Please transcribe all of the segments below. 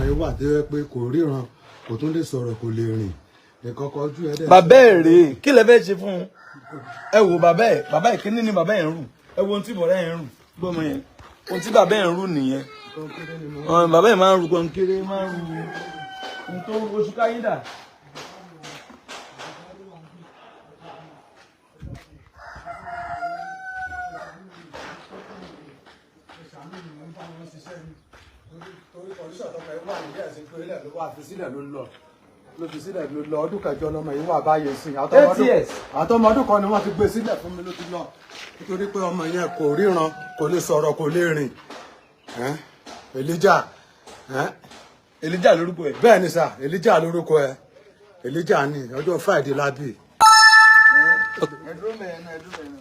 yìí wà tó yẹ pé kò ríran, kò tún lè sọ̀rọ̀, kò lè rìn, ìkọ̀kọ̀ ojú ẹ̀ dẹ̀. Bàbá ẹ̀ rèé, kí lẹ fẹ́ ṣe fún un? Ẹ wo bàbá ẹ̀, bàbá ẹ̀ kíní ni bàbá ẹ̀ ń rù. Ẹ wo ohun tí bọ̀dá ẹ̀ ń rù, gbọ́mọ yẹn, ohun tí bàbá ẹ̀ ń rù nìyẹn. Bàbá ẹ̀ máa ń rù kọ̀ǹkéré, máa ń rù ohun tó oṣù káyídà. Ló fi sílẹ̀ ló lọ. Ọdún kẹjọ lọmọ yìí wà báyìí sí. 8 years. Àtọmọ ọdún kan ni wọ́n ti gbé sílẹ̀ fún mi ló ti lọ, nítorí pé ọmọ yẹn kò ríran, kò lè sọ̀rọ̀, kò lè rìn. Elijah. Elijah lórúkọ ẹ̀? Bẹ́ẹ̀ ni sà, Elijah lórúkọ ẹ̀. Elijah ni, ọjọ́ Friday lábì. Ẹdúró mẹ́rin náà, ẹdúró mẹ́rin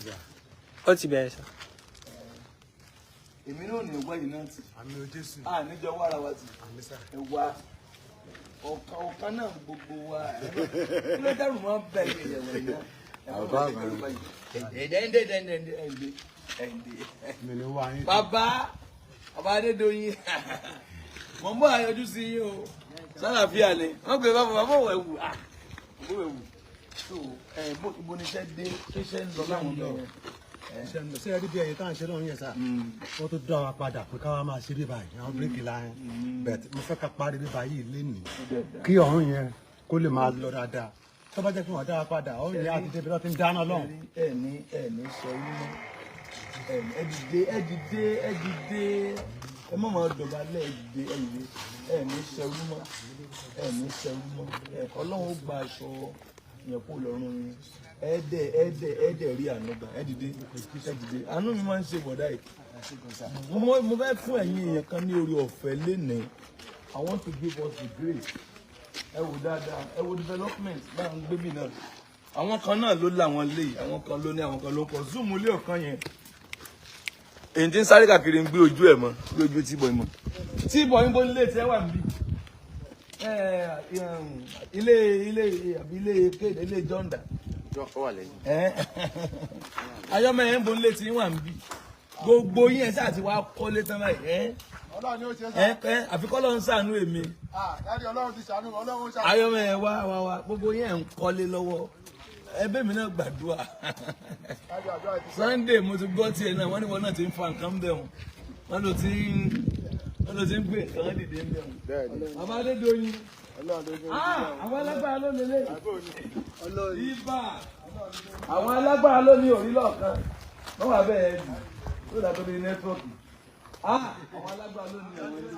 náà. Ó ti bẹ̀rẹ̀ sà. Èmi náà ní ìwọ yìí náà tì. Àmì Jésù. A níjọ wá ara wa tì. Àmì sà. Ẹ wá, ọ̀kan ọ̀kan náà gbogbo wa. Kí ló dẹ́rù mọ́ bẹ́ẹ̀ ní ìyẹ̀wò ẹ̀ náà? Bàbá mi. Ẹ̀ẹ́dẹ́gbẹ̀ẹ́dẹ́gbẹ̀ẹ́dẹ́. Mi ni wá yín. Bàbá, bàbá Adédoyin, mo ń bọ̀ àyọjú sí yín o. Sálàáfíà ni wọ́n pè bàbá, bàbá òwò ẹ̀wù, ah, òwò ẹ̀wù. So ẹ̀ bó ibo ni iṣẹ́ dé, iṣẹ́ ń lọ láwọn ọmọ yẹn? Ṣe ń lọ sí ẹrí bí ẹyin tá à ń ṣe lọ́hùn yẹn sà, wọ́n tó dá wa padà pé káwa máa ṣe bí báyìí, àwọn bíríkì la yẹn bẹ̀t. Mo fẹ́ ká parí bí báyìí lénìí kí ọ̀hún yẹn kó lè máa lọ dáadáa. Tó bá jẹ́ pé wọ́n dá wa padà, ọ̀hún yẹn àti débi tó ti ń dáná lọ́hùn. Ẹ ní sọ yín mọ́. Ẹ dìde, ẹ dìde, ẹ dìde, ẹ má máa dọ̀bálẹ̀. Ẹ dìde, ẹ dìde. Ẹ ní ṣẹrú mọ́, ẹ ní ṣẹrú mọ́. Ẹ Ọlọ́run ó gba aṣọ yẹn kó lọ́rùn yín. Ẹ dẹ̀, ẹ dẹ̀, ẹ dẹ̀ rí àánú gbà. Ẹ dìde, ẹ dìde. Àánú mi máa ń ṣe bọ̀dá yìí. Mo fẹ́ fún ẹ̀yin èèyàn kan ní orí ọ̀fẹ́ lénìí. I want to give us the grace. Ẹ wò dáadáa, ẹ wo development bá ń gbé bì náà. Àwọn kan náà ló láwọn lé yìí, àwọn kan ló ní, àwọn kan ló ń kọ. Zoom ilé ọ̀kan yẹn, èyí tí ń sáré káàkiri ń gbé ojú ẹ̀ mọ́, gbé ojú tí bọ̀ mọ́, tí bọ̀ yín bó nílé tí ẹ wà níbí. Ilé, ilé àbí ilé kéde, ilé jọ́ndà ayọ́mọ ẹ̀ ń bo nílé tí ń wà níbí. Gbogbo yín ẹ̀ sáà ti wá kọ́lé tán báyìí ẹ̀. Ọlọ́run ni ó ṣe. Ẹ̀ ẹ̀ àfikọ́ lọ́n ṣàánú èmi. Dáàdi, Ọlọ́run ti ṣàánú, Ọlọ́run ṣàánú. Ayọ́mọ ẹ̀ wá wá wá. Gbogbo yín ẹ̀ ń kọ́lé lọ́wọ́, ẹbí mi náà gbàdúrà. Sunday, mo ti gbọ́ tiẹ̀ náà, wọ́n ní wọn náà ti ń fa nǹkan bẹ̀ wọ́n, wọ́n ló ti ń gbé nǹkan dìde ń bẹ̀ wọ́n. Bàbá Adédoyin, àwọn alágbára ló lélẹ̀ ibà, àwọn alágbára ló ní òrí lọ́ọ̀kan wọ́n wà bẹ́ẹ̀ jù ló dàgbé ní network. Àwọn alágbára ló ní àwọn ilé,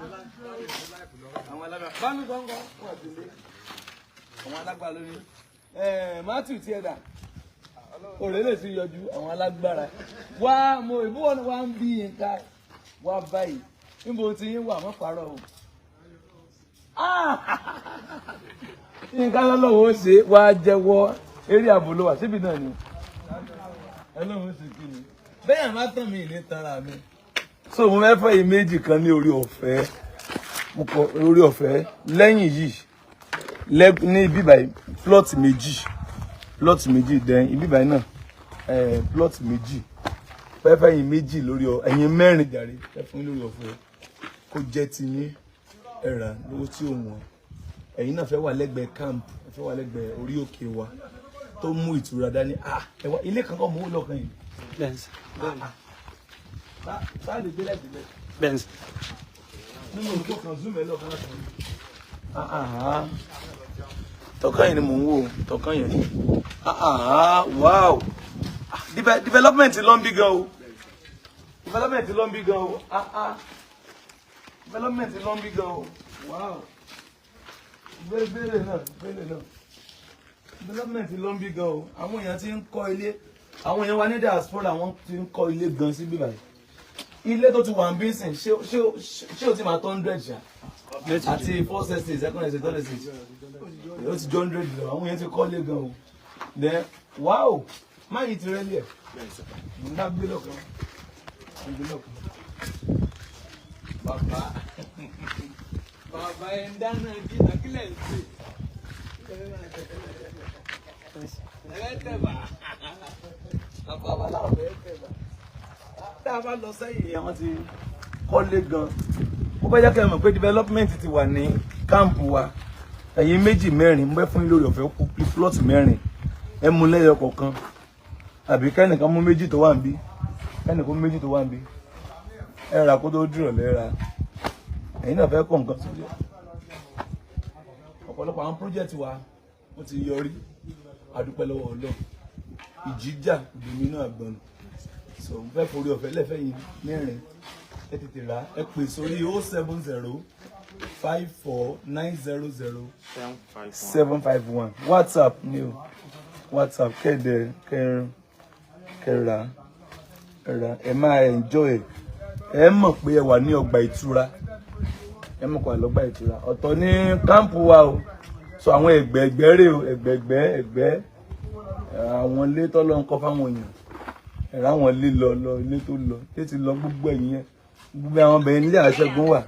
àwọn alágbára bámi gbọ́ngàn wọ́n ti lé àwọn alágbára ló ní Matthew tiẹ̀ dà, òrè lè ti yọjú. Àwọn alágbára wá, mo ìbúwọ́n wá ń bí nǹkan wá báyìí. Níbo tí yín wà? Mọ́ parọ́ o. Nǹkan lọ́lọ́wọ́ ó ṣe wá jẹ́wọ́ eré ààbò ló wà síbi náà ni Ọlọ́run ṣe kí ni bẹ́ẹ̀ má tàn mí ní tara mi. So mo fẹ́ fẹ́ yìí méjì kan ní orí ọ̀fẹ́, mo kọ orí ọ̀fẹ́ lẹ́yìn yìí ní ibi báyìí, plot méjì, plot méjì. Then ibi báyìí náà, plot méjì. Fẹ́fẹ́ yìí méjì lórí ọ, ẹ̀yin mẹ́rin jàre, ẹ fún yín lórí ọ̀fẹ́ kó jẹ́ ti yín. Ẹ rà lówó tí ò wọ́n. Ẹ̀yin náà fẹ́ wà lẹ́gbẹ̀ẹ́ camp, ẹ fẹ́ wà lẹ́gbẹ̀ẹ́ orí òkè wa tó mú ìtura dání. Ah, ẹ wá ilé kankan mú lọ́kàn yìí. Bẹ́ẹ̀ sà. Sáà lè gbé lẹ́gbẹ̀ẹ́. Bẹ́ẹ̀ sà. Nínú òkú kan, zoom ẹ lọ́kàn láti rí. Tọkàn yẹn ni mò ń wò, tọkàn yẹn. Ah, wow. Ah, development ló ń bí gan o, development ló ń bí gan o. Ah ah, development ló ń bí gan o. Wow, bẹ́ẹ̀ náà, bẹ́ẹ̀ náà, development ló ń bí gan o. Àwọn èèyàn ti ń kọ́ ilé, àwọn èèyàn wa ní diaspora, wọ́n ti ń kọ́ ilé gan sí bíbáyìí. Ilé tó ti wà ń bí sìn, ṣé o ti máa tó 100 ṣá? Àti first estate, second estate, third estate, ó ti jọ 100 lọ. Àwọn èèyàn ti kọ́lé gan o. Then wow, má yìí ti rẹ́lí ẹ̀ mo ń dá gbé lọ́kàn, gbé lọ́kàn. Bàbá, bàbá, ẹ̀ ń dáná bí àkílẹ̀ ń sè ẹ̀ tẹ̀bà. Bàbá wa làwọn ẹ̀ tẹ̀bà. Tá a bá lọ sẹ́yìn, àwọn ti kọ́lé gan. Mo fẹ́ jẹ́ kẹ́ ẹ mọ̀ pé development ti wà ní camp wa. Ẹ̀yin méjì mẹ́rin, mo fẹ́ fún yín lórí ọ̀fẹ́ kú plot mẹ́rin. Ẹ mú lẹ́yọ kọ̀ọ̀kan, àbí kẹ́nìkan mú méjì tó wà níbí, kẹ́nìkan mú méjì tó wà níbí. Ẹ rà kó tó dúró lẹ́ra. Ẹ̀yin náà fẹ́ kọ́ nǹkan sórí ẹ̀. Ọ̀pọ̀lọpọ̀ àwọn project wa wọ́n ti yọrí. Adúpẹ́ lọ́wọ́ Ọlọ́run. Ìjìjà ìdùnnú náà gbọ̀n. So mo fẹ́ forí ọ̀fẹ́ lẹ́fẹ̀ yìí mẹ́rin. Ẹ tètè rà, ẹ pè sórí 07054900751. WhatsApp ni o, WhatsApp. Kéde kẹrin kẹra ẹra. Ẹ máa enjoy ẹ. Ẹ mọ̀ pé ẹ wà ní ọgbà ìtura, ẹ mọ̀ pé lọ́gbà ìtura ọ̀tọ̀ ní camp wa o. So àwọn ẹgbẹ̀ẹ̀gbẹ́ rè o, ẹgbẹ̀ẹ̀gbẹ́ ẹgbẹ́ àwọn ilé tọ́lọ́ ń kọ́ fáwọn èèyàn. Ẹ̀rọ àwọn ilé lọ lọ, ilé tó lọ, ilé ti lọ, gbogbo ẹ̀yìn yẹn, gbogbo àwọn bẹ̀rẹ̀ nílé àṣẹgun wà.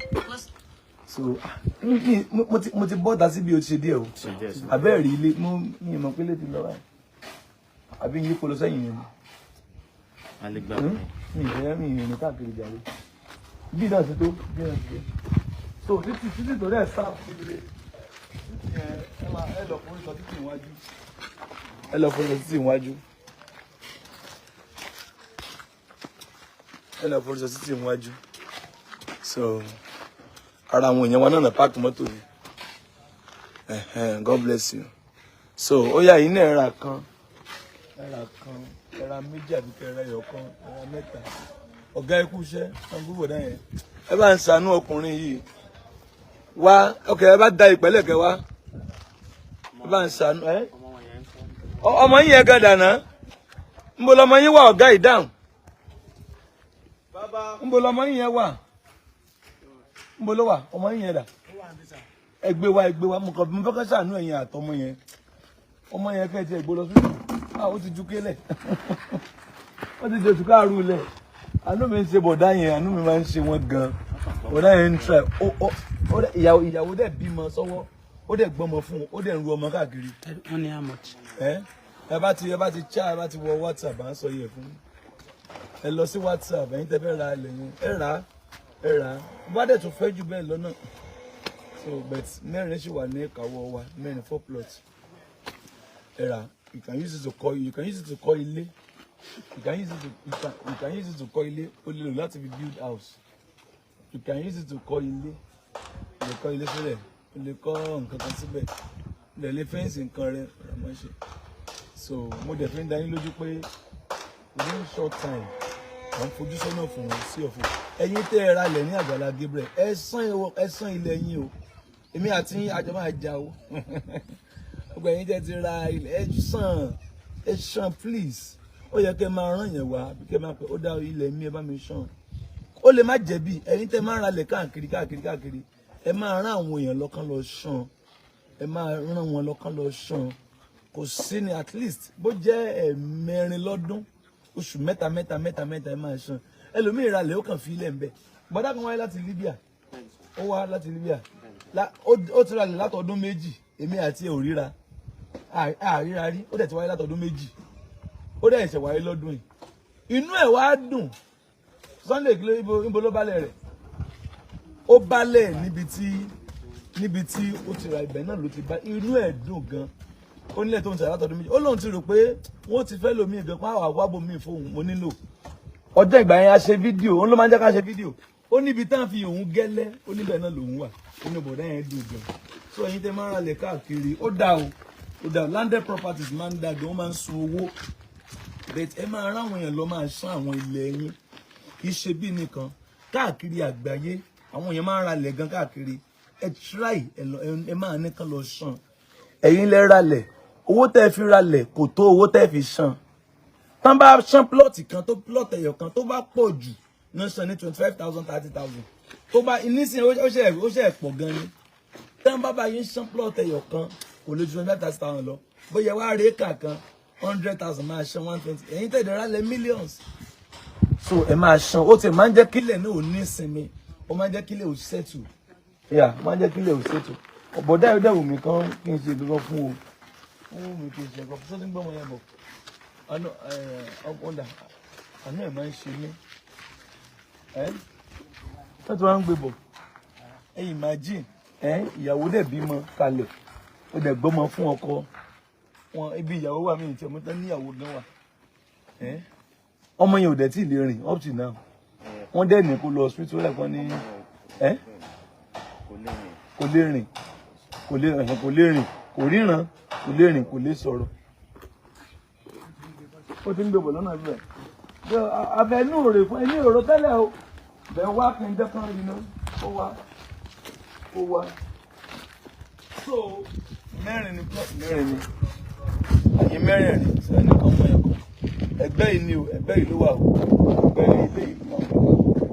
So mo ti bọ́ta síbi, o ti ṣe díẹ̀ o. Abẹ́ẹ̀rí ilé mo ní ìmọ̀ pé ilé ti lọ báyìí, àbí yín kó lọ sẹ́yìn yẹn ni mi ìfẹ́ mi ìrìn káàkiri jàre. Bí náà ti tó, bí náà ti tó. So títí títí tó dẹ̀ sáà síbi títí yẹn, ẹ máa ẹ lọ fún ìsọ títí iwájú, ẹ lọ fún ìsọ títí iwájú, ẹ lọ fún ìsọ títí iwájú. So ara àwọn èèyàn wa náà na park mọ́tò ni. God bless you. So ó yá, yín náà, ẹ ra kan, ẹ ra kan, ẹ ra méjì, àbí kẹ ẹ ra ẹyọ kan, ẹ ra mẹ́ta. Ọ̀gá, ikú iṣẹ́ ọ̀gbọ́n bọ̀dá yẹn, ẹ bá ń ṣàánú ọkùnrin yìí wá. Ok, ẹ bá da ìpẹ́lẹ̀ kẹ wá, ẹ bá ń ṣàánú ẹ. Ọmọ yín yẹn gan dànà. Ńbo lọmọ yín wà? Ọ̀gá ìdáhùn, ńbo lọmọ yín yẹn wà? Ńbo ló wà? Ọmọ yín yẹn dà? Ẹ gbé wá, ẹ gbé wá. Mo kàn mo fẹ́ kọ́ ṣàánú ẹ̀yin àtọmọ yẹn. Ọmọ yẹn kẹ́ ẹ ti ẹ̀ gbó lọ sí. Ah, ó ti ju kélẹ̀, ó ti ju oṣù káàrú lẹ̀. Àánú mi ń ṣe bọ̀dá yẹn, àánú mi máa ń ṣe wọ́n gan. Bọ̀dá yẹn ń try. Ó ìyàwó dẹ̀ bímọ sọ́wọ́, ó dẹ̀ gbọ́mọ fún un, ó dẹ̀ ń ru ọmọ káàkiri. Wọ́n ní how much? Ẹ bá ti chat, ẹ bá ti wọ WhatsApp, à ń sọ yẹ fún ẹ. Lọ sí WhatsApp. Ẹ̀yin tẹ́ fẹ́ ra ilẹ̀ yẹn, ẹ rà á, ẹ rà á. Bá dẹ̀ tún fẹ́ jù bẹ́ẹ̀ lọ́nà. So but mẹ́rin ṣì wà ní ìkàwọ́ wa, mẹ́rin, four plots. Ẹ rà. You can use it to kọ́, you can use it to kọ́ ilé, you can use it to kọ́ ilé. O lè lò láti fi build house. You can use it to kọ́ ilé. O lè kọ́ ilé sílẹ̀, o lè kọ́ nǹkan kan síbẹ̀, o lè lè fence nǹkan rẹ ọ̀rọ̀ máa ṣe. So mo dẹ̀ fi ń dá yín lójú pé within short time, à ń fojú sọ́nà fún wọn sí ọ̀fọ̀. Ẹ̀yin tẹ́ ẹ ra ilẹ̀ ní Àgbàlá Gabriel, ẹ san ilẹ̀ yín o. Èmi àti yín àjọ máa jà o. Gbogbo ẹ̀yin tẹ́ ti ra ilẹ̀, ẹ san, ẹ san please. Ó yẹ kẹ́ máa rán yẹn wá, àbí kẹ́ máa pẹ́ ó dá ilẹ̀ mi, ẹ bá mi san. Ó lè má jẹ̀bi. Ẹ̀yin tẹ́ máa ń ralẹ̀ káàkiri káàkiri káàkiri, ẹ máa rán àwọn èèyàn lọ́kàn lọ san. Ẹ máa rán wọn lọ́kàn lọ san. Kò sí ní at least bó jẹ́ ẹ̀ẹ̀mẹrin lọ́dún, oṣù mẹ́ta mẹ́ta mẹ́ta mẹ́ta, ẹ máa san. Ẹlòmíì ralẹ̀, ó kàn fi ilẹ̀ ń bẹ̀. Bọ́dá kan wáyé láti Libya, ó wá láti Libya. Ó ti ralẹ̀ látọdún 2. Èmi àti ẹ̀ ò ríra, àríra rí. Ó dẹ̀ ti wáyé látọdún 2, ó dẹ̀ ṣẹ̀ wáyé lọ́dún yìí. Inú ẹ̀ wá dùn. Sunday kí ló ibo ló balẹ̀ rẹ̀? Ó balẹ̀ níbi tí ó ti ra ibẹ̀ náà ló ti bá. Inú ẹ̀ dùn gan. Ó nílẹ̀ tó ń tẹ̀ látọdún 2. Ó lóun ti rò pé wọ́n ti fẹ́ lómi ìgbẹ́ pa àwọn àwábò míì fóun. Mo nílò ọjọ́ ìgbà yẹn a ṣe fídíò, òun ló máa ń jẹ́ ká ṣe fídíò. Ó níbi tá à ń fi òun gẹ́lẹ́, ó níbẹ̀ náà lòun wà. Inú bọ̀dá yẹn dùn gan. So ẹ̀yin tẹ́ máa ń ralẹ̀ káàkiri, ó dá o, ó dá o. Landed properties máa ń dá gan, ó máa ń sun owó, but ẹ máa ráwọn èèyàn lọ máa san àwọn ilẹ̀ yín. Kì í ṣe bí nìkan, káàkiri àgbáyé àwọn èèyàn máa ń ralẹ̀ gan káàkiri. Ẹ try, ẹ lọ, ẹ máa ní kán lọ san. Ẹ̀yin lẹ ralẹ̀, owó tẹ́ fi ralẹ̀ kò tó owó tẹ́ fi san. Tán bá san plot kan, tó plot ẹyọ kan, tó bá pọ̀ jù náà san ní 25,000, 30,000. Tó bá nísìnyí, ó ṣe pọ̀ gan ni. Tán bá bá yín san plot ẹyọ kan, kò lè ju 25, 30,000 lọ. Bóyá wàá rí éka kan, 100,000, máa san 120. Ẹ̀yin tẹ̀lé ralẹ̀ millions, so ẹ máa san. Ó ti máa ń jẹ́ kílẹ̀ náà ò ní ìsinmi, ó máa ń jẹ́ kílẹ̀ ò settle. Yà, ó máa ń jẹ́ kílẹ̀ ò settle. Ọ̀bọ̀dá yóò dẹ̀ wù mí kán kí n ṣe ìdúró fún o. Ó wù mí kí n ṣe nǹkan fún sọ́tí ń gbọ́ ọmọ yẹn bọ̀. Àánú ẹ̀ ọ̀dà, àánú ẹ̀ máa ń ṣe mí. Ẹ̀ tọ́tù wá ń gbé bọ̀. Ẹ imagine, ẹ ìyàwó dẹ̀ bímọ kalẹ̀, ó dẹ̀ gbọ́mọ fún ọkọ wọn. Ibi ìyàwó wà mí ìtẹ̀ mọ́tán níyàwó gan wà. Ẹ ọmọ yẹn ò dẹ̀ tí ì lè rìn up till now. Wọ́n dẹ̀ ní kó lọ hospital lẹ́kọ̀ọ́ ní ẹ kò lè rìn, kò lè rìn, kò lè rìn, kò ríran, kò lè rìn, kò lè sọ̀rọ̀. Ó ti ń gbé bọ̀ lọ́nà ibẹ̀. Abẹ́nú rè fún ẹni òró tẹ́lẹ̀ o. Bẹ́ẹ̀ wá kí n jẹ́ kán rí iná. Ó wá, ó wá. So mẹ́rin ni plot, mẹ́rin ni àyè mẹ́rẹ̀ẹ̀rin tí ẹnìkan mọ ẹ̀kọ́. Ẹgbẹ́ yìí ni o, ẹgbẹ́ yìí ló wà o. Ẹgbẹ́ yìí, ilé yìí ló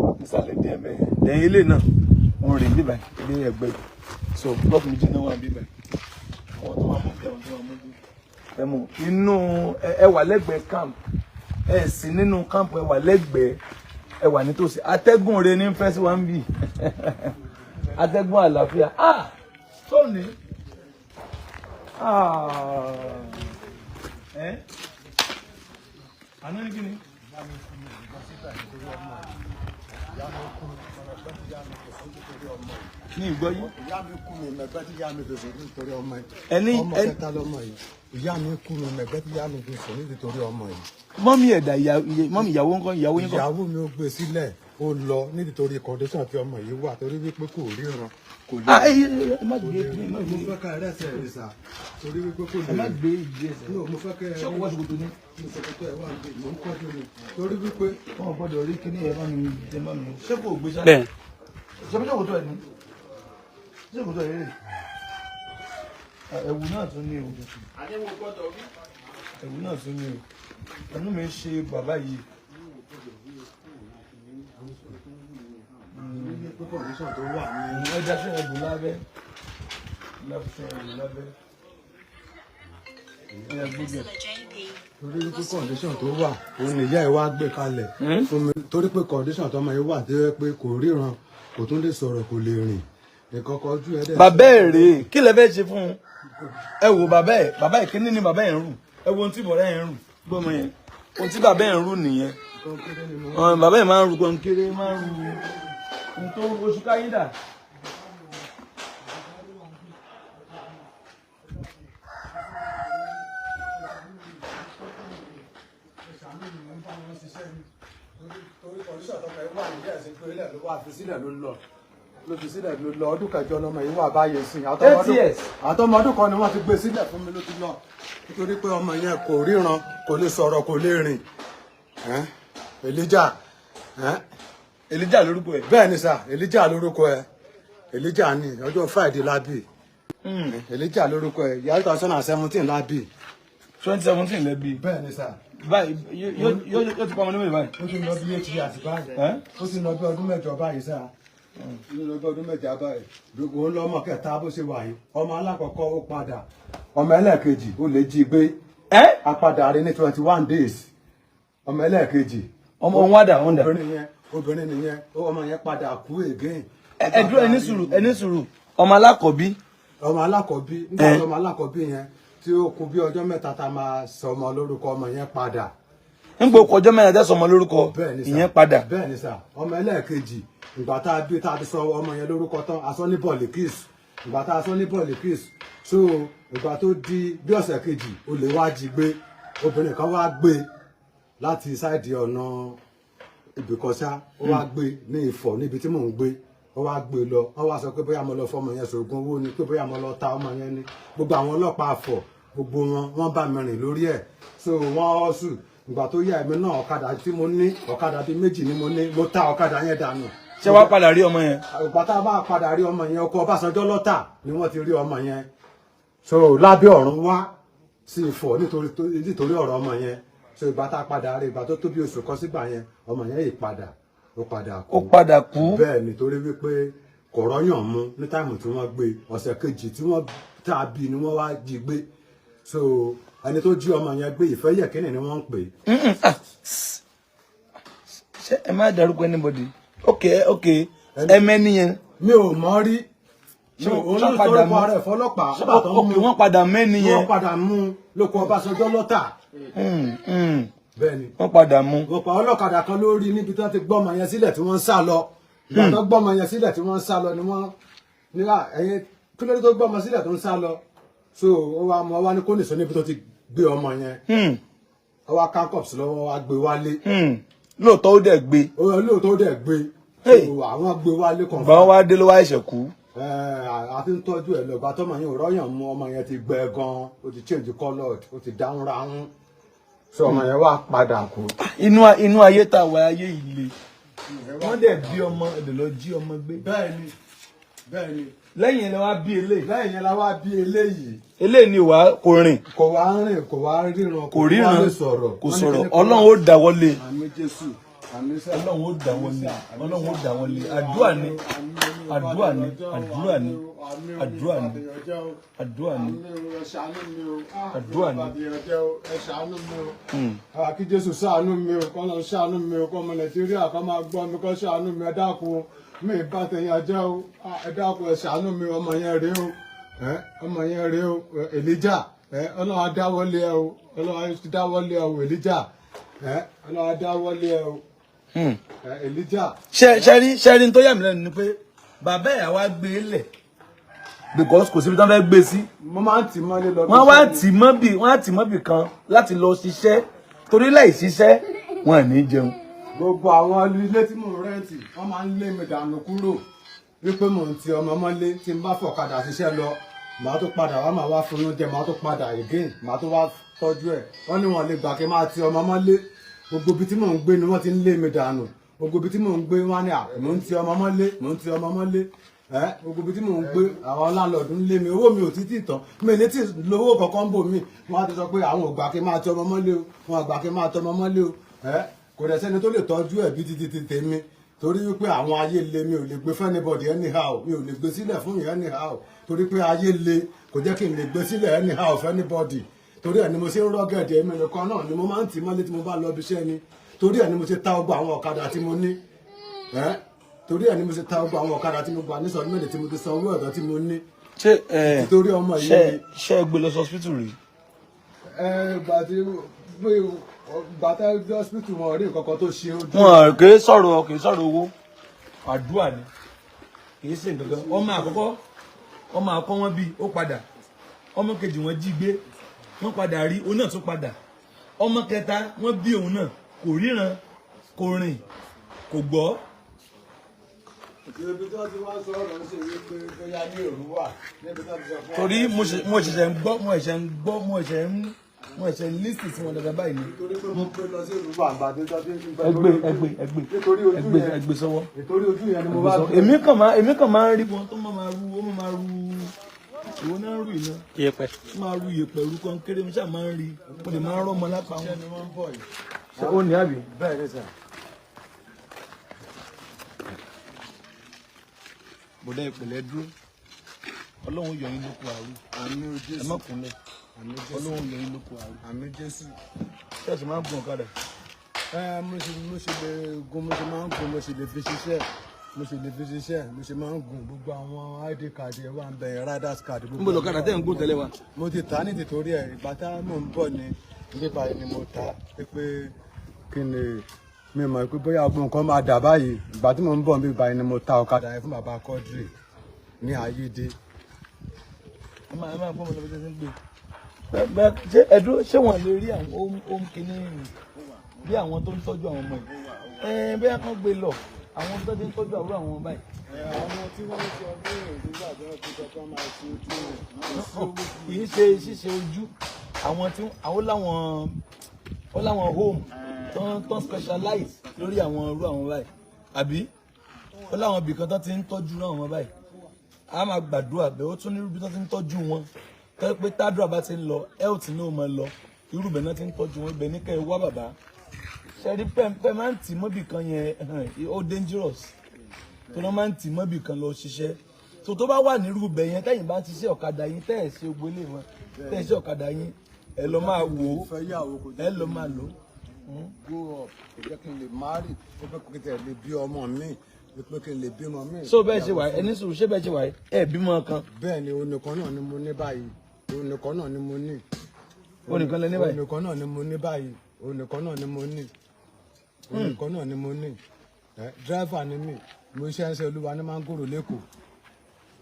wà nísàlẹ̀ díẹ̀ bẹ́ẹ̀. Lẹ́yìn ilé náà wọ́n rìn bíbà ilé ẹgbẹ́ yìí. So plot méjì náà wà bíbà. Àwọn tó wà mú bí, àwọn tó wà mú bí. Ẹ mú inú ẹ wà lẹ́gbẹ̀ẹ́ camp. Ẹ sì nínú camp, ẹ wà lẹ́gbẹ̀ẹ́, ẹ wà nítòsí. Atẹ́gùn rẹ ní fẹ́ sí wa ń bì, atẹ́gùn àlàáfíà. Ah, sóòní, ah, ẹ àná ní kíni. Ní ìgbọ́ yìí. Ìyá mi kú, mi mẹgbẹ́ tí ìyá mi fi sùn nítorí ọmọ yìí. Ẹni Ọmọ kẹta lọmọ yìí. Ìyá mi kú, mi mẹgbẹ́ tí ìyá mi fi sùn nítorí ọmọ yìí. Mummy ẹ̀dà, mummy ìyàwó ńkọ́? Ìyàwó yín ńkọ́? Ìyàwó mi ó gbé sílẹ̀, ó lọ nítorí condition tí ọmọ yìí wà, torí wípé kò ríran, kò lè. Ah, ẹ ẹ má gbé, ẹ má Mo gbé. fẹ́ ká ẹrẹ́sẹ̀ rẹ̀ sà, torí wípé kò lè. Ẹ má gbé ìdí ẹsẹ̀. No, mo fẹ́ kẹ́ ẹ. Ṣé kò wá ṣòkòtò ní? Mo ṣòkòtò ẹ̀ wà níbí, mò ń kọ́jú ni, torí wípé. Wọn ò gbọ́dọ̀ rí kíní ẹ bá mi, ẹ má mi. Ṣé kò gbé sá? Bẹ́ẹ̀. Ṣé bí ṣòkòtò ẹ ní? Ṣé ṣòkòtò ẹ rè? Ẹ̀wù náà tún ní o. Ẹ̀wù náà tún ní o. Ẹnu mi ṣe bàbá yìí. Torí wípé condition tó wà ní. Ẹ daṣọ ẹ̀bù lábẹ́. Daṣọ ẹ̀bù lábẹ́. Ẹ gbọ́dọ̀. Torí wípé condition tó wà, òun nìyá ẹ wá gbé kalẹ̀ fún mi, torí pé condition tọmọ yìí wà tó yẹ pé kò ríran, kò tún lè sọ̀rọ̀, kò lè rìn, nǹkan kan ojú ẹ dẹ̀. Bàbá ẹ̀ rèé, kí lẹ fẹ́ ṣe fún un? Ẹ wo bàbá ẹ̀, bàbá ẹ̀ kíní ni bàbá ẹ̀ ń rù. Ẹ wo ohun tí bọ̀dá ẹ̀ ń rù. Gbọ́mọ yẹn. Ohun tí bàbá ẹ̀ ń rù nìyẹn. Ọ̀n, bàbá ẹ̀ máa ń ru kọ̀ǹkéré, máa ń ru ohun tó oṣù káyídà. Torí condition tọmọ yìí wà, níyà ẹ̀ sí pé ilẹ̀ ló wà, fi sílẹ̀ ló lọ, ló fi sílẹ̀ ló lọ. Ọdún 8 lọmọ yìí wà báyìí sí. 8 years. Àtọmọ ọdún kan ni wọ́n ti gbé sílẹ̀ fún mi, ló ti lọ, nítorí pé ọmọ yẹn kò ríran, kò lè sọ̀rọ̀, kò lè rìn. Ẹ́n, Elijah, ẹ́n. Elijah lórúkọ ẹ̀. Bẹ́ẹ̀ ni sà, Elijah lórúkọ ẹ̀. Elijah ni. Ọjọ́ Friday la bí Elijah. Lórúkọ ẹ̀ yàrá 2017 la bí. 2017 lẹ́bi. Bẹ́ẹ̀ ni sà. Báyìí yóò yóò yóò ti pa ọmọ ní mélòó báyìí? Ó ti lọ bí 8 years báyìí. Ẹ́? Ó ti lọ bí ọdún 8 báyìí sà, ó ti lọ bí ọdún 8 báyìí. Òun lọmọ kẹta bó ṣe wà yìí. Ọmọ alákọ̀ọ́kọ́ ó padà, ọmọ ẹlẹ́ẹ̀kejì ó lè jí gbé. Ẹ́. A padà rí ní 21 days, ọmọ ẹlẹ́ẹ̀kejì. Ọmọ òun wá dà, òun dà? Obìnrin yẹn, obìnrin nìyẹn. Ọmọ yẹn padà kú again. Ẹ dúró, ẹ ní sùúrù, ẹ ní sùúrù. Ọmọ alákọ̀ọ́bí. Ọmọ alákọ̀ọ́bí, nígbà tí ọmọ alákọ̀ọ́bí yẹn tí ó kù bí ọjọ́ 3 tá a máa sọ ọmọ lórúkọ, ọmọ yẹn padà. Ń gbọ́ ọjọ́ 4 tẹ́sán ọmọ lórúkọ. Bẹ́ẹ̀ ni sà. Ìyẹn padà. Bẹ́ẹ̀ ni sà. Ọmọ ẹlẹ́ẹ̀kejì, ìgbà tá a bí, tá a ti sọ ọmọ yẹn lórúkọ tán, a sọ ní Bọ̀lìkìs. Ìgbà tá a sọ ní Bọ̀lìkìs, so ìgbà tó di bí ọ̀sẹ̀ kejì, olè wá jí gbé. Obìnrin kan wá gbé láti side ọ̀nà ibìkọ́sá, ó wá gbé ní Ifọ̀ níbi tí mò ń gbé, ó wá gbé lọ. Wọ́n wá sọ pé bóyá mo lọ fọmọ yẹn sògùn owó ni, pé bóyá mo lọ ta ọmọ yẹn ni. Gbogbo àwọn ọlọ́pàá àfọ̀, gbogbo wọn, wọ́n bá mi rìn lórí ẹ̀. So wọ́n ọ̀sùn. Ìgbà tó yá, èmi náà, ọ̀kadà tí mo ní, ọ̀kadà bíi méjì ni mo ní, mo ta ọ̀kadà yẹn dànù. Ṣé wàá padà rí ọmọ yẹn? Ìgbà tá a bá padà rí ọmọ yẹn, ọkọ Ọbásanjọ́ lọ́tà ni wọ́n ti rí ọmọ yẹn. So lábẹ́ ọ̀run wá sí Ifọ̀ nítorí ọ̀rọ̀ ọmọ yẹn. So ìgbà tá a padà rí, ìgbà tó tó bí oṣù kan sígbà yẹn, ọmọ yẹn yìí padà, ó padà kú. Ó padà kú. Bẹ́ẹ̀, nítorí wípé kò rọ́yàn mú ní time tí wọ́n gbé. Ọ̀sẹ̀ kejì tí wọ́n tá a bí ni wọ́n wá jí gbé. So ẹni tó jí ọmọ yẹn gbé, ìfẹ́ yẹ̀kínì ni wọ́n ń pè é. Ṣé ẹ má dárúkọ anybody? Ok, ẹ mẹ́ni yẹn. Mi ò mọ̀ rí. Ṣé òun ló wọ́n padà sọ̀rọ̀ mú ara ẹ̀ fọlọ́pàá nígbà tó ń Ok, mú. wọ́n padà mẹ́ni yẹn. Wọ́n padà mú lóko Ọbásanjọ́ lọ́tà. Bẹ́ẹ̀ ni. Wọ́n padà mú. Wọ́n pa ọlọ́kadà kan lórí níbi tí wọ́n ti gbọ́mọ yẹn sílẹ̀ tí wọ́n ń sá lọ. Ìgbà tó gbọ́mọ yẹn sílẹ̀ tí wọ́n ń sá lọ ni wọ́n Nígbà ẹ̀yin kí ló dé tó gbé ọmọ sílẹ̀ tó ń sá lọ? So ó wá mọ wá ní kó nìṣó níbi tó ti gbé ọmọ yẹn. Ó wá handcuffs lọ́wọ́, wá gbé wálé. Lóòótọ́ ó dẹ̀ gbé. Ó lóòótọ́ ó dẹ̀ gbé. Hey. So àwọn gbé wálé kan. Gbọ́n wá dé ló wá ẹ̀ṣẹ̀ kú. Àti ń tọ́jú ẹ̀ lọ́gbà tọ́mọ yẹn ò rọ́yàn mú, ọmọ yẹn ti gbẹ gan, ó ti change colour, ó ti dáhùn ráhùn, so ọmọ yẹn wá padà kú. Inú ayé tá a wà, ayé yìí le. Wọ́n dẹ̀ bí ọmọ ẹ̀dẹ̀ lọ jí ọmọ gbé. Bẹ́ẹ̀ni, bẹ́ẹ̀ni. Lẹ́yìn ẹ̀ lẹ wá bí eléyìí. Lẹ́yìn yẹn la wá bí eléyìí. Eléyìí ni wàá kò rìn. Kò wá rìn, kò wá ríran. Kò ríran. Wá lè sọ̀rọ̀. Kò sọ̀rọ̀. Ọlọ́run ó dáwọ́lé. Àmín Jésù, àmín sá. Ọlọ́run ó dáwọ́lé, Ọlọ́run ó dáwọ́lé. Àdúrà ni, àdúrà ni, àdúrà ni, àdúrà ni, àdúrà ni, àdúrà ni. Ẹ ṣàánú mi o. Kí Jésù ṣàánú mi o, kọ́ lọ ṣàánú mi o, kọ́ ọmọ Nàìjíríà kọ́ máa gbọ́ mi, kọ́ ṣàánú mi. Ẹ dákun, mi ì bá tẹ̀yìn jẹ́ o. Ẹ dákun, ẹ ṣàánú mi. Ọmọ yẹn rèé o. Ọmọ yẹn rèé o, Elijah. Ọlọ́run á dáwọ́lé ẹ o, Ọlọ́run á dáwọ́lé ẹ o, Elijah. Ọlọ́run á dáwọ́lé ẹ o, Elijah. Ṣe rí tó yà mí lẹ́nu ni pé bàbá ẹ̀ wá gbé e lẹ̀ because kò síbi tí wọ́n fẹ́ gbé sí. Mo máa ń tì mọ́lé lọ. Wọ́n wá tì mọ́ bì, wọ́n á tì mọ́ bì kan láti lọ ṣiṣẹ́, torí láì ṣiṣẹ́ wọn à ní jẹun. Gbogbo àwọn ilé tí mò ń rent, wọ́n máa ń lé mi dànù kúrò wípé mò ń ti ọmọ mọ́lé. Tí n bá fọ̀kadà ṣiṣẹ́ lọ, màá tó padà wá, màá wá fún oúnjẹ, màá tó padà again, màá tó wá tọ́jú ẹ̀. Wọ́n ní wọ́n lè gbà kí n máa ti ọmọ mọ́lé. Gbogbo ibi tí mò ń gbé ni wọ́n ti ń lé mi dànù. Gbogbo ibi tí mò ń gbé, wọ́n ní à mò ń ti ọmọ mọ́lé, mò ń ti ọmọ mọ́lé. Ẹ gbogbo ibi tí mò ń gbé, àwọn landlord ń lé mi. Owó mi ò títì tán, mi ní tí lówó kankan bò mí. Wọ́n á ti sọ pé àwọn ò gbà kí n máa ti ọmọ mọ́lé o, wọ́n ò gbà kí n máa ti ọmọ mọ́lé o. Ẹ kò dẹ̀ sẹ́ni tó lè tọ́jú ẹ̀ bí títí ti tèmi, torí wípé àwọn ayé le. Mi ò lè gbé fún anybody anyhow, mi ò lè gbé sílẹ̀ fún yẹn anyhow, torí pé ayé le, kò jẹ́ kí n lè gbé sílẹ̀ anyhow fún anybody. Torí ẹ̀ ni mo ṣe ń rọ́gẹ̀dẹ̀. Èmi nìkan náà ni mo máa ń tì mọ́lé tí mo bá lọ ibi iṣẹ́ ni. Torí ẹ̀ ni mo ṣe ta gbogbo àwọn ọ̀kadà tí mo ní. Ẹ́ torí ẹ̀ ni mo ṣe ta gbogbo àwọn ọ̀kadà tí mo gbà ní sọ̀rọ̀ mẹ́lẹ̀ tí mo ti san owó ẹ̀dọ́ tí mo ní. Ṣé ẹ Nítorí ọmọ yìí ṣe ni. Ṣe é gbé lọ sí hospital rí? Ẹ gbà tí hospital, wọn rí nǹkan kan tó ṣe ojú. Wọn kì í sọ̀rọ̀ owó, àdúrà ni, kì í ṣe nǹkan kan. Ọmọ àkọ́kọ́, ọmọ àkọ́kọ́ wọn bí ó padà. Ọmọ kejì, wọn jí gbé, wọn padà rí òun náà tún padà. Ọmọ kẹta wọn bí, òun náà kò ríran, kò rìn, kò gbọ́. Ibi tí wọ́n ti wá sọ̀rọ̀ ń ṣe wípé bóyá ní òru wà níbi tí wọ́n ti sọ fún. Torí mo ṣẹ̀ṣẹ̀ ń gbọ́, mo ṣẹ̀ṣẹ̀ ń listen sí wọn dáadáa báyìí ni. Nítorí pé mo gbé lọ sí òru wà àgbàdo tó ti ń Ẹgbẹ́ ẹgbẹ́ ẹgbẹ́. Nítorí ojú ẹgbẹ́ yẹn. Ẹgbẹ́ sọ́wọ́. Nítorí ojú yẹn ni mo bá gbé. Èmi kàn máa ń rí wọn tó máa ru, ó máa ru ìwọ náà ń rú iná. Yẹ̀pẹ̀. Ó máa ru ìyẹ̀pẹ̀, ru kan kéré, mo ṣáà máa ń rí, mo lè máa ń rọ́mọ lápá wọn. Iṣẹ́ ni wọ́n ń bọ̀ yìí. Ṣé ó ní àbí? Bẹ́ẹ̀ ni sà. Bọ̀dá, ìpìlẹ̀ dúró. Ọlọ́run yọ yín lóko àrùn. Àmín Ẹ Jésù. má kúnlẹ̀. Àmín Jésù. Ọlọ́run yọ yín lóko àrùn. Àmín Jésù. Ṣẹ́ẹ̀sì máa ń gun ọ̀kadà? Ẹ mo ṣe lè gun, mo ṣe máa ń gun, mo ṣe lè fi ṣiṣẹ́, mo ṣe lè fi ṣiṣẹ́, mo ṣe máa ń gun. Gbogbo àwọn ID card ẹ wà ń bẹ yẹn, riders card gbogbo. Níbo lọ̀kadà tẹ́ ń gùn tẹ́lẹ̀ wa? Mo ti tà á ní tìtorí ẹ. Ìgbà tá mò ń bọ̀ ní nípa ni mo ta pé kí ni mi mọ̀ pé bóyá ọgbọ́n nǹkan máa dà báyìí. Ìgbà tí mò ń bọ̀ níbi báyìí ni mo ta ọ̀kadà yẹn fún bàbá Quadri ní Ayédè. Ẹ máa gbọ́ ọmọ lọ́wọ́ tẹ́sí ń gbé. Bẹ́ẹ̀ ṣé ẹ dúró, ṣé wọ́n lè rí àwọn home kìíní bí àwọn tó ń tọ́jú àwọn ọmọ yìí? Ẹ bẹ́ẹ̀ kán gbé lọ àwọn tó ti ń tọ́jú àwúrò àwọn ọmọ báyìí. Àwọn tí wọ́n ń sọ bí nígbà tí wọ́n ti sọ pé wọ́n máa ṣe ojú rẹ̀. Kì í ṣe ṣíṣe ojú, àwọn tí àwọn láwọn ó láwọn home tó ń specialize lórí àwọn irú àwọn báyìí, àbí ó láwọn ibìkan tó ti ń tọ́jú àwọn ọmọ báyìí. A máa gbàdúrà bẹ́ẹ̀. Ó tún ní irú tó ti ń tọ́jú wọn tẹ́ pé tádùrà bá ti ń lọ, health ní ó máa lọ. Irú bẹ́ẹ̀ náà ti ń tọ́jú wọn. Ibẹ̀ ní kẹ́ ẹ wá bàbá ṣẹ́rí pẹ́ẹ́pẹ́ máa ń tì mọ́bì kan yẹn, ó dangerous tó náà máa ń tì mọ́bì kan lọ ṣiṣẹ́ tó tó bá wà nírú ibẹ̀ yẹn. Tẹ́yìn bá ti ṣe ọ̀kadà yín, tẹ́ ẹ̀ ṣe ogbó ilé wọn, tẹ́ ẹ̀ ṣe ọ̀kadà yín, ẹ lọ máa wò ó. Fẹ́ yàwó kò Ẹ lọ máa lò ó. Grow up, kò jẹ́ kí n lè marry, ó pé kí n tẹ̀ lè bí ọmọ mi, ó pé kí n lè bímọ mi. So bẹ́ẹ̀ ṣe wà, ẹni sùúrù, ṣé bẹ́ẹ̀ ṣe wà, ẹ bímọ kan? Bẹ́ẹ̀ ni, onìkan náà ni mo ní báyìí, onìkan náà ni mo ní. Onìkan lẹ ní báyìí? Onìkan náà ni mo ní báyìí, onìkan náà ni mo ní, onìkan náà ni mo ní. Ẹ driver ni mí, mo ṣe ń ṣe olúwa ní mángòrò lẹ́kọ̀ọ́.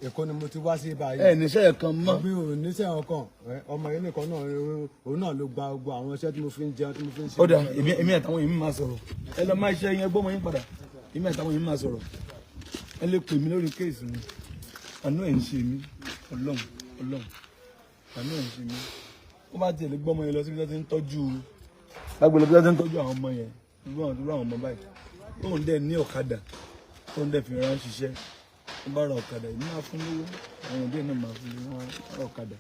Èkó ni mo ti wá sí báyìí. Ẹ níṣẹ́ kan mọ́. Mi ò níṣẹ́ ọkàn. Ọmọ yìí nìkan náà, òun náà ló gba gbogbo àwọn iṣẹ́ tí mo fi ń jẹun, tí mo fi ń ṣe. Ó dà, èmi àtàwọn èmi máa sọ̀rọ̀. Ẹ lọ máa ṣe yẹn, gbọ́mọ yín padà. Èmi àtàwọn èmi máa sọ̀rọ̀. Ẹ lè pè mí lórí case mi. Àánú ẹ̀ ń ṣe mí. Ọlọ́run, Ọlọ́run, àánú ẹ̀ ń ṣe mí. Ó bá tiẹ̀ lè gbọ́mọ yẹn lọ síbi tó ti ń tọ́jú, lágbèlè bí wọ́n ti ń tọ́jú àwọn ọmọ yẹn, irú àwọn ọmọ báyìí, tóun dẹ̀ ní ọ̀kadà, tóun dẹ̀ fi rán ṣiṣẹ́. Wọ́n bá ra ọ̀kadà, èmi máa fún lówó, àwọn òbí ẹ̀ náà máa fún lówó, wọ́n ra ọ̀kadà.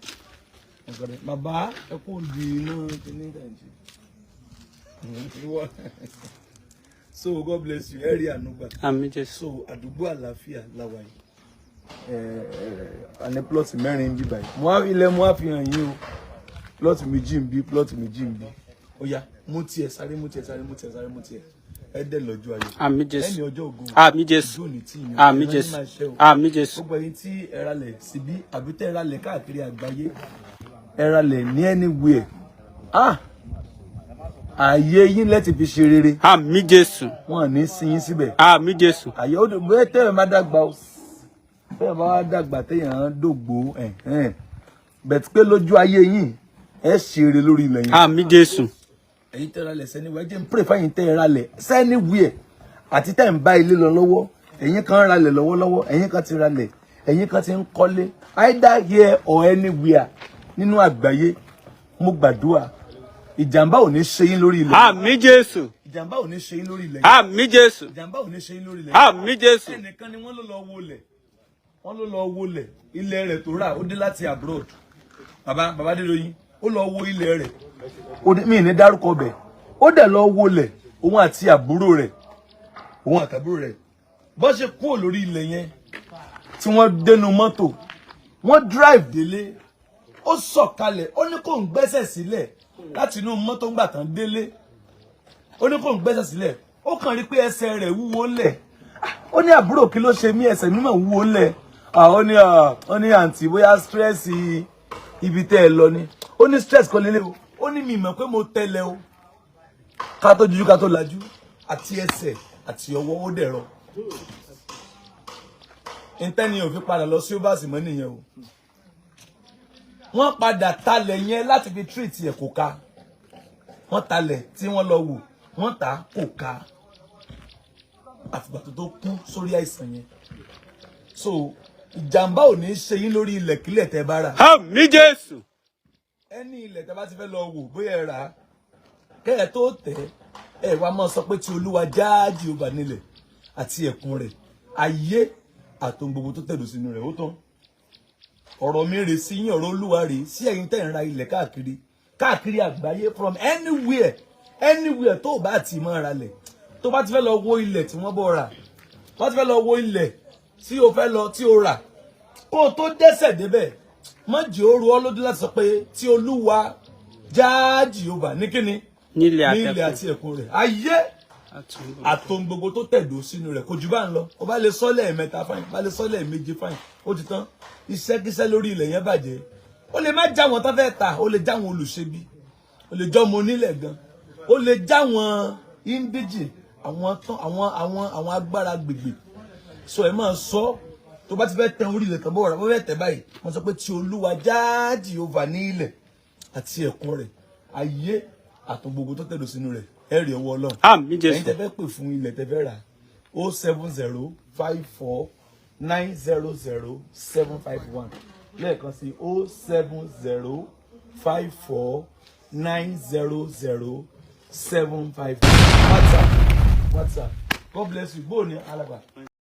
Ọ̀kadà, bàbá, ẹ kó di iná kíní tẹ̀ ń ṣe. So God bless you. Ẹ rí àánú gbà. Àmín Jésù. So àdúgbò àlàáfíà làwà yìí. Ẹ ní plot 4 ń bí báyìí. Mo wá ilẹ̀, mo wá fi hàn yín o. Plot 2 ń bí, plot 2 ń bí. Ó yá, mú tiẹ̀ sáré, mú tiẹ̀ sáré, mú tiẹ̀ sáré, mú tiẹ̀. Ẹ dẹ̀ lọ́jọ́ ayọ̀. Àmín Jésù. Ẹni ọjọ́ ògo. Àmín Jésù. Ojú òní tí yín. Àmín Ìran yín Jésù. máa ṣe o. Àmín Jésù. Gbogbo ẹ̀yin tí ẹ ralẹ̀ síbí àbí tẹ́ ẹ ralẹ̀ káàkiri àgbáyé, ẹ ralẹ̀ ní anywhere. Ah! Ààyè yín lẹ́tì fi ṣe rere. Àmín Jésù. Wọn ò ní sin yín síbẹ̀. Àmín Jésù. Àyè ó dùn bóyá tẹ́yàn bá dàgbà o, tẹ́yàn bá wá dàgbà, téèyàn dògbò ẹ̀hẹ́n, bẹ̀tí pé lójú ayé yín, ẹ ṣe rere lórí ilẹ̀ yẹn. Àmín Jésù. Ẹ̀yin tẹ́ ra lẹ̀ sẹ́niwẹ̀, ẹ jẹ́ n pray fáyín tẹ́ ra lẹ̀ sẹ́niwẹ̀ àti tẹ́ ń bá ilé lọ lọ́wọ́. Ẹ̀yin kan ra lẹ̀ lọ́wọ́lọ́wọ́, ẹ̀yin kan ti ra lẹ̀, ẹ̀yin kan ti ń kọ́lé, either here or anywhere nínú àgbáyé. Mo gbàdúrà, ìjàmbá ò ní ṣe yín lórí ilẹ̀. Àmín Jésù. Ìjàmbá ò ní ṣe yín lórí ilẹ̀. Àmín Jésù. Ìjàmbá ò ní ṣe yín lórí ilẹ̀. Àmín Jésù. Ẹnìkan ni wọ́n ló lọ wọlẹ̀, wọ́n ló lọ wọlẹ̀ ilẹ̀ rẹ̀ tó rà. Ó dé láti abroad. Bàbá, bàbá Adédoyin, ó lọ wo ilẹ̀ rẹ̀. Ó dé, mí ní dárúkọ bẹ̀. Ó dẹ̀ lọ wọlẹ̀, òun àti àbúrò rẹ̀, òun àtàbúrò rẹ̀. Bó ṣe kúrò lórí ilẹ̀ yẹn tí wọ́n dénú mọ́tò, wọ́n drive délé, ó sọ̀kalẹ̀, ó ní kó ń gbẹ́sẹ̀ sílẹ̀ láti inú mọ́tò. Ńgbà tán délé, ó ní kó ń gbẹ́sẹ̀ sílẹ̀, ó kàn rí pé ẹsẹ̀ rẹ̀ wúwo ńlẹ̀. Ó ní, "Àbúrò, kí ló ṣe mí? Ẹsẹ̀ mímọ̀ wúwo ńlẹ̀." Ó ní, ó ní, "Àǹtí, bóyá stress ibi tẹ́ ẹ lọ ni." Ó ní stress kọ́ lélẹ̀ o. Ó ní, "Mi mọ̀ pé mo tẹ́lẹ̀ o." Ká tó jujú, ká tó lajú, àti ẹsẹ̀ àti ọwọ́, ó dẹ̀rọ. Ntẹ́ni ò fi padà lọ sí overs mọ́ nìyẹn o. Wọ́n padà talẹ̀ yẹn láti fi treat ẹ̀, kò ká. Wọ́n talẹ̀ tí wọ́n lọ wò, wọ́n tà kò ká, àfìgbà tó kú sórí àìsàn yẹn. So ìjàmbá ò ní ṣe yín lórí ilẹ̀ kílẹ̀ tẹ́ bá rà. Àmín Jésù. Ẹni ilẹ̀ tẹ́ bá ti fẹ́ lọ wò, bóyá ẹ rà á, kẹ́ ẹ tó tẹ̀ ẹ, wá máa sọ pé tí Olúwa já Jèhófà nílẹ̀ àti ẹ̀kún rẹ̀, ayé àtohun gbogbo tó tẹ̀dó sínú rẹ̀. Ó tán. Ọ̀rọ̀ mi rè sí yín, ọ̀rọ̀ Olúwa rè sí ẹ̀yin tẹ́ ń ra ilẹ̀ káàkiri káàkiri àgbáyé, from anywhere, anywhere tó o bá ti máa ra lẹ̀, tó bá ti fẹ́ lọ wo ilẹ̀ tí wọ́n bọ̀ rà, tó bá ti fẹ́ lọ wo ilẹ̀ tí o fẹ́ lọ tí o rà, kó o tó dẹ́sẹ̀ débẹ̀, má jẹ́ ó ru ọ́ lójú láti sọ pé tí Olúwa já Jèhófà ní kíni? Nílẹ̀ ní ilẹ̀ àtẹ̀kùn. Àti ẹ̀kún rẹ̀, ayé àtohun gbogbo tó tẹ̀dó sínú rẹ̀. Kò jù bá ń lọ. O bá lè sọ lẹ́ẹ̀mẹ́ta, fine. Bá lè sọ lẹ́ẹ̀méje, fine. Ó ti tán. Iṣẹ́kíṣẹ́ lórí ilẹ̀ yẹn bàjẹ́. Ó lè má já wọn tó fẹ́ ta, ó lè já wọn olùṣebi, ó lè jọ́ ọmọ onílẹ̀ gan, ó lè já wọn indigene, àwọn tán, àwọn agbára gbègbè. So ẹ máa sọ, tó bá ti fẹ́ tẹ orí ilẹ̀ tán, bó wà, bó fẹ́ tẹ̀ báyìí, wọ́n sọ pé tí Olúwa já Jèhófà ní ilẹ̀ àti ẹ̀kún rẹ̀, ayé àtohun gbogbo tó tẹ̀dó sínú rẹ̀. Ẹ rí ọwọ́ Ọlọ́run. Àmín Ẹ̀yin tẹ́ Jésù. fẹ́ pè fún ilẹ̀ tẹ́ fẹ́ rà, 07054900751. Lẹ́ẹ̀kan sí, 07054900751. WhatsApp, WhatsApp. God bless you. Bóò ní alàgbà.